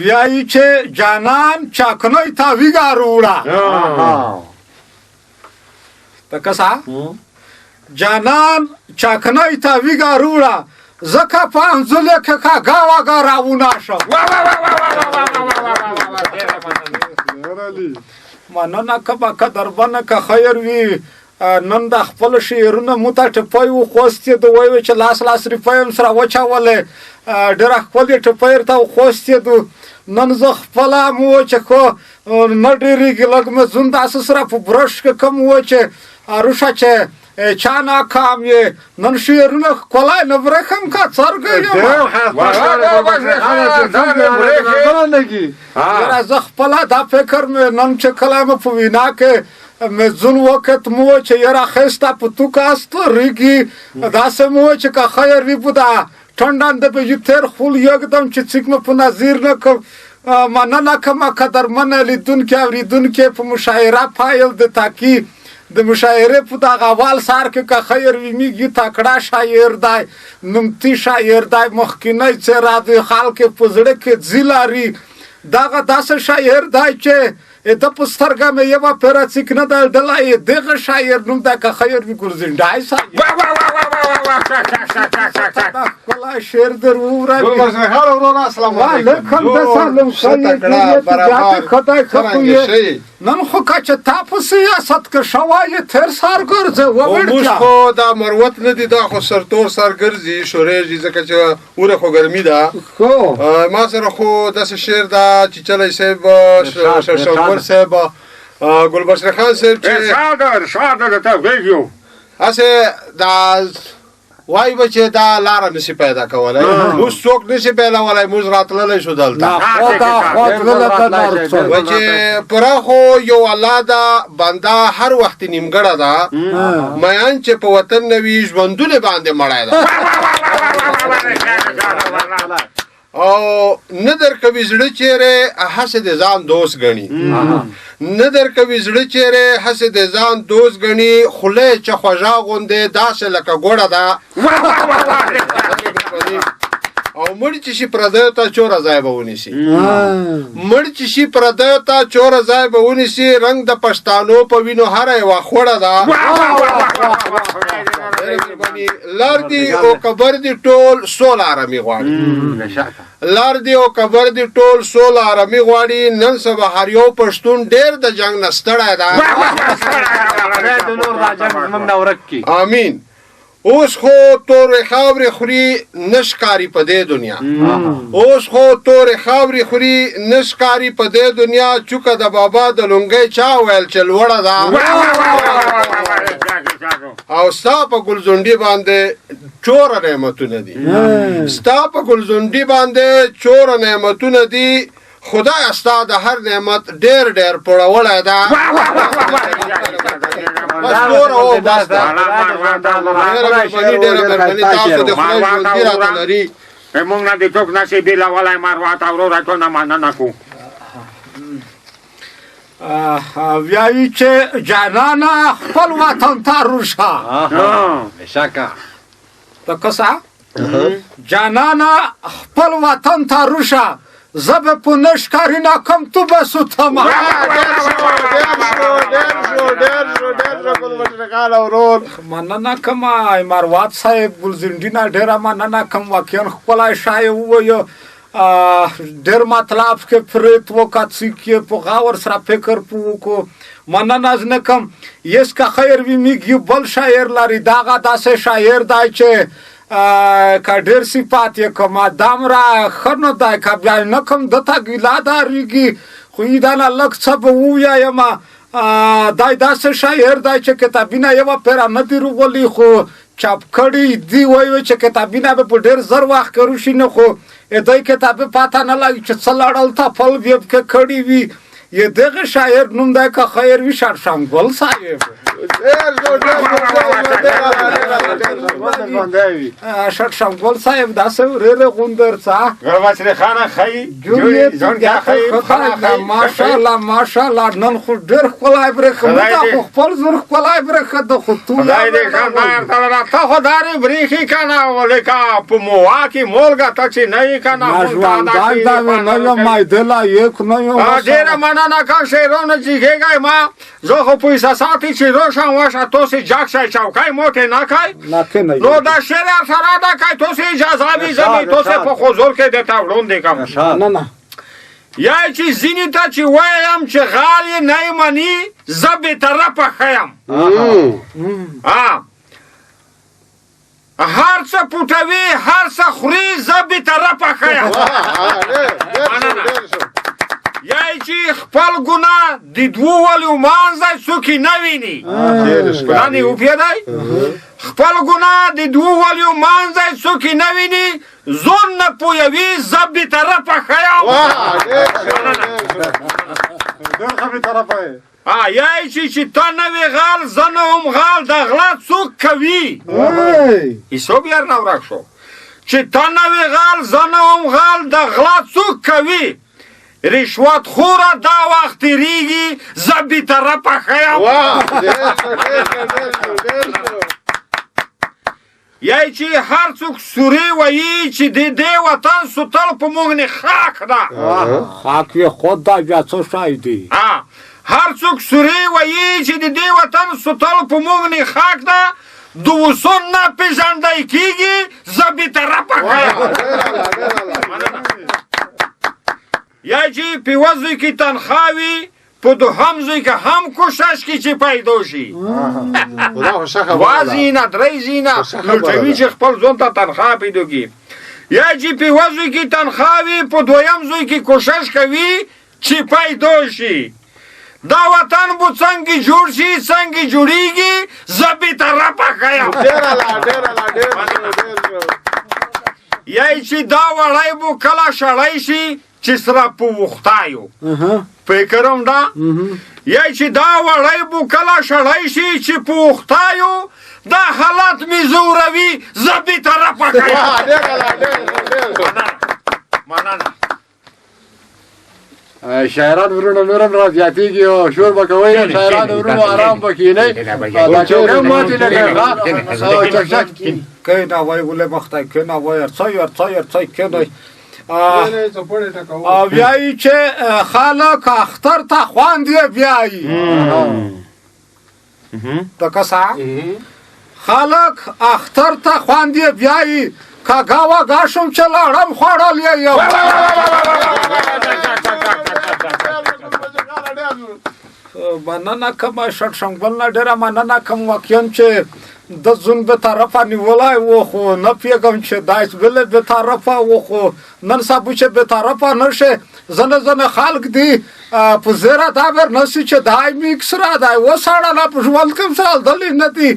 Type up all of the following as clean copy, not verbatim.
ویایي چې جانان چاکنۍ ته ویګا روړه. ته کسا جانان چاکنۍ ته ویګا روړه، ځکه په انځولې کې کا ګاوا ګا راونا شو. مننه کومه قدرمنه، که خیر وي نن د خپل شعرونه مو ته ټپی وخوستې، د وایو چې لاس لاس روپۍ هم سره وچولې، ډېره ښکلې ټپی ورته وخوستې. دو نن زه خپله مو چې خو نه ډېرېږي، لږ مې ځون داسې سره په برش کې کوم و چې اروشه چې چا ناکام یې نن شعرونه ښکلی نه برېښم که څرګه یم. یاره زه خپله دا فکر مې نن چې کله مې په وینا کې مې ځون وکت مو چې یاره ښایسته په توکه است ریږي، داسې مو چې که خیر وي په دا ټنډان د به یو تېر خول یکدم چې څوک مې په نظیر نه کوم. مننه کومه قدرمنه لیدونکي اورېدونکي، په مشاعره پایل د تاکي د مشاعرې په دغه اول سر کې که خیر وي میږي تکړه شاعر دی، نومتي شاعر دی، مخکینی څېره دی، خلک یې په زړه کې ځي لري. دغه داسې شاعر دی چې د په سترګه مې یوه پیره څیک نه ده ډله یې، دغه شاعر نوم دی که خیر وي ګلزنډای صاحب. دا ښکلی شعر در ووره. ګلبشر وروره، السلام علیکم. د سلام خدای ښه خو یې نن خو که چې تا په سیاست کې شوی یې تېر سر ګرځې. موږ خو دا مروت نه دي، دا خو سرتور سر ګرځي شورېږي، ځکه چې وره خو ګرمي ده. ما سره خو داسې شعر ده چې چلی صاحب، شرشنګل صاحب، ګلبشر خان صاحب چې ارشاد ارشاد درته ویډیو هسې دا وای به چې دا لاره نشي پیدا کولی، موږ څوک نشي پیلولی، موږ راتللی شو دلته. وای چې پوره خو یو الله ده، بنده هر وخت نیمګړه ده، میان چې په وطن نه وي ژوندونه باندې مړی ده، او نه درکوي زړه چیرې هسې د ځان دوست ګڼي، نه درکوي زړه چیرې هسې د ځان دوست ګڼي، خوله یې چې خوږه غوندې داسې لکه ګوړه ده، او مړ چې شي پردیو ته چوره ځای به ونیسي، مړ چې شي پردیو ته چوره ځای به ونیسي، رنګ د پښتانو په وینو هره یوه خړه ده. لار دی او قبر دی ټول سوله آرامي غواړي، لار دی او قبر دی ټول سوله آرامي غواړي، نن سبا هر یو پښتون ډېر د جنګ نه ستړی ده. آمین. اوس خو تورې خاورې خوري نه ښکاري په دې دنیا، اوس خو تورې خاورې خوري نه ښکاري په دې دنیا، چوکه د بابا د لونګۍ چا ویل چې لوړه ده، او ستا په ګلزونډي باندې چوره نعمتونه دي، ستا په ګلزونډي باندې چوره نعمتونه دي، خدای ستا د هر نعمت ډېر ډېر پړولی ده. بس نور او بس ده. ډېره مهرباني، ډېره مهرباني، تاسو د خدای ژوندي راته لري. موږ نه د څوک نشي بېلولی. مروت وروره ټوله مننه کوو. ویایي چې جانانه خپل وطن ته روشه. بېشکه. ته کسا جانانه خپل وطن ته روشه، زه به په نه ښکاري نه کوم تو به سوتمه. مننه کوم مروات صاحب، ګلزنډي نه ډېره مننه کوم، واقعا ښکلی شی وویو، ډېر مطلب کې پرېت و که څوک یې په غور سره فکر په وکړو. مننه نه کوم. یس که خیر وي میږ یو بل شاعر لري، دغه داسې شاعر دی چې که ډېر صفات یې کوم دامره ښه نه دی، که بیا نه کوم ده ته ګیله دارېږي، خو یې دا نه لږ څه به وویایم. دی داسې شاعر دی چې کتابونه یوه پیره نه دي روغلي، خو چاپ کړي دي. وایي چې کتابونه به په ډېر زر وخت کې روشي نه، خو دی کتابې پاته نه لګي چې څه لړل تپل به یې پکې کړي وي. یې دغه شاعر نوم دی که خیر وي شرشنګل صاحب. ډېر ښه، ډېر ښه، ډېر ښه، ډېر ښه. شټ شمګل صاحب داسې ورېره غوندر څه ګلبشري خانه ښه جوړې ځون کې ښه ښه، ماشاءالله ماشاءالله. نن خو ډېر ښکلی برېښه. خدای دا دې- خو خپل زور ښکلی برېښه د خو تو خدای دې خدای تعالی ته خو دارې برېښي که نه، ولیکه په موا کې مولګه ته چې نه یې که نه. ما ژوندی دا مې نه یم مایدلی یک نه یم. ډېره مننه کوم شعرونه چې کېږی ما. زه خو په احساساتي چې روشن وشه توسې جګ شی چوکۍ موټې نه کوي. نه کې نه. نو دا شعر سره دا کوي توسې اجازه وي زه به توسې په حضور کې درته وړاندې کوم. نه نه. یا چې ځینې ته چې وایم چې غال یې نه مني، زه بېطرفه ښه یم. ها، هر څه پوټوي هر څه خوري، زه بېطرفه ښه یم. ډېر ښه. یا چې خپل ګناه د دوو ولیو مانځ دی، څوک یې نه ویني. ګناه نه وپیدای، خپل ګناه د دوو ولیو مانځ دی، څوک یې نه ویني، ځون نه پوهوي، زه بېطرفه ښه یم. واه، ډېر ښه، ډېر ښه. ډېر ښه بېطرفه یې. ها، یا چې ته نه وې غال، زه نه وم غال، د غلا څوک کوي؟ حساب یار نه ورک شو. چې ته نه وې غال، زه نه وم غال، د غلا څوک کوي؟ رشوت خوره دا وخت تېرېږي، زه بېطرفه ښه یم. واه، ډېر ښه، ډېر ښه، ډېر ښه، ډېر ښه. یا چې هر څوک سورې وایي چې د دې وطن سوتل په موږ نه خاک ده. خاک یې خود دا بیا څه شی دی؟ ها، هر څوک سورې وایي چې د دې وطن سوتل په موږ نه خاک ده، د وسون نه پېژندی کېږي، زه بېطرفه ښه یم. ډېر اعلی، ډېر اعلی. یا چې په یوه زوی کې تنخوا وي، په دوهم زوی کې هم کوشش کی چې پیدا شي. خو دا خو ښه خبره دوه ده. زینه درې زینه ښه خبره لوټوي ده. چې خپل ځان ته تنخوا پیدا کړي. یا چې په یوه زوی کې تنخوا وي، په دویم زوی کې کوشش کوي چې پیدا شي. دا وطن به څنګه جوړ شي، څنګه جوړیږي، زه بېطرفه ښه یم. ډېر اعلی، ډېر اعلی، ډېر ښه، ډېر ښه. یا چې دا وړی به کله شړی شي چې سره په وختایو فکرم دا. یا چې دا وړی بو کله شړی شي چې په وختایو، دا حالت مې زوروي، زه بېطرفه ښه یم. واه، ډېر اعلی، ډېر ښه، ډېر ښه. مننه. شاعران ورونه نور هم را زیاتېږي او شور به کوئ. شاعران ورونو، آرام به کښېنئ. دا چوکۍ ماتې نه کړئ، ښه؟ او چک چک. کښېنه وای ولې مخته کښېنه وای، څه یار څه یار څه کښېنئ. څپړې ټکوو. او بیایي چې خلک اختر ته خوند یې بیایي د کسا خلک اختر ته خوند یې بیایي، کاږه وږه شوم چې لړم خوړل یې یو. مننه کوم شټ شنګل نه، ډېره مننه کوم. واقعا چې د زون به طرفه نیولای و، خو نه پوهېږم چې دا بل به طرفه و، خو نن سبا چې به طرفه نشي. ځنه ځنه خلک دي په زیره دا ور نسی چې دای میکس را دای وساړه په ژوند کوم سال دلی نه دي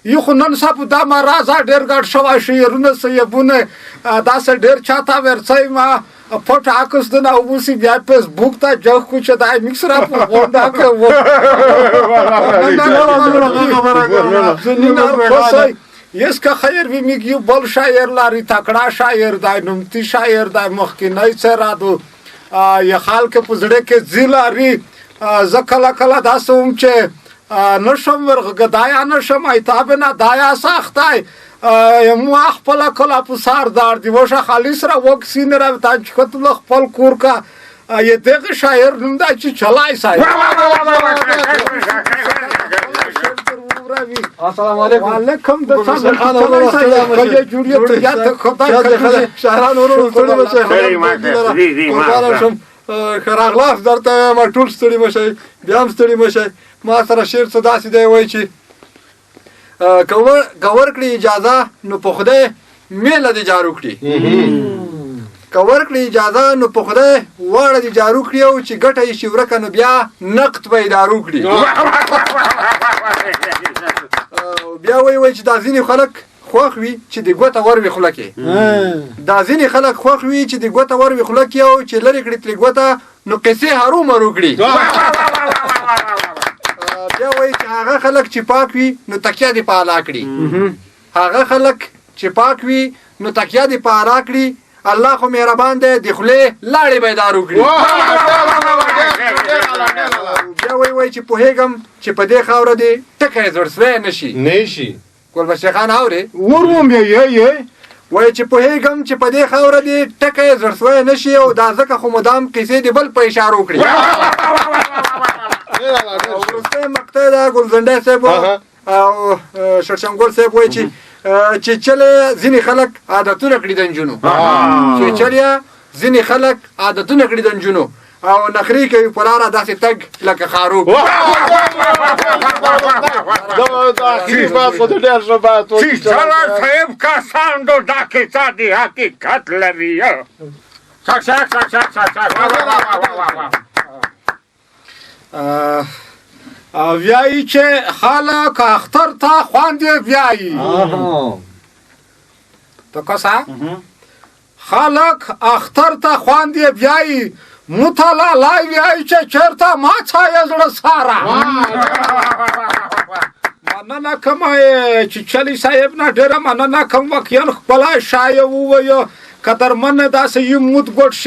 یو. خو نن سبا دا مرازه ډېر ګډ شوی، شعرونه سیبونه داسې ډېر چاته ورڅی. ما پټ عکس د نه وبوسي، بیا فیسبوک ته جوخ کو چې دا میکس را په غونډه کې و. یس که خیر وي، میږ یو بل شاعر لري، تکړه شاعر دی، نومتي شاعر دی، مخکینی څه دو یې خلک په زړه کې ځي لري. زه کله کله داسې وم چې نشم ورغږدایا نشم ایتاب نه دایا ساختای مو خپل کله په سار دار دی وشه خالص را وکسین را تا چې کتل خپل کور کا یې دغه شاعر نوم دا چې چلای سای. السلام علیکم. وعلیکم د خان ورور، سلام. جوړیت یا ته خدای. شاعران ورور، ستړي مه شئ. قربان شم، ښه راغلاست درته وایم. ټول ستړي مه شئ، بیا هم ستړي مه شئ. ما سره شعر څه داسې دی، وایي چې که ورکړي اجازه نو په خدای میله دې جارو کړي، که ورکړي اجازه نو په خدای واړه دې جارو کړي، او چې ګټه یې شي ورکه نو بیا نقد به ادارو کړي. بیا وایي چې دا ځینې خلک خوښ وي چې د ګوته ور وي خوله کې، دا ځینې خلک خوښ وي چې د ګوته ور وي خوله کې، او چې لرې کړي ترې ګوته نو قصې هرو مرو کړي. بیا وایي چې هغه خلک چې پاک وي نو تکیه دې په الله کړي، هغه خلک چې پاک وي نو تکیه دې په الله کړي، الله خو مهربان دی، د خولې لاړې به یې دارو کړي. بیا وایي چې پوهېږم چې په دې خاوره دې ټکی زړه سوی نه شي. نه شي. ګل بچی خان اورې؟ وروم یې یې یې. وایي چې پوهېږم چې په دې خاوره دې ټکی زړه سوی نه شي، او دا ځکه خو مدام قیصې د بل په اشارو کړي. وروستی مقطع ده ګلزنډی صاحب او شړشمګل صاحب وایي چې چې چلې ځینې خلک عادتونه کړي د نجونو، چې چلې ځینې خلک عادتونه کړي د نجونو او نخرې کوي په لاره داسې تګ لکه خارو. چې چلا صاحب کسان دو دا کیسه دی حقیقت لري. چک چک چک چک چک چک. ویایي چې خلک اختر ته خوند یې بیایي. ته کسا خلک اختر ته خوند یې بیایي، مطالعه لای ویایي چې چېرته ما څایه زړه ساره. مننه کوم چې چلی صاحب نه ډېره مننه کوم، واقعا ښکلی شایع وویو، قدرمن داسې یو مود ګډ شعر.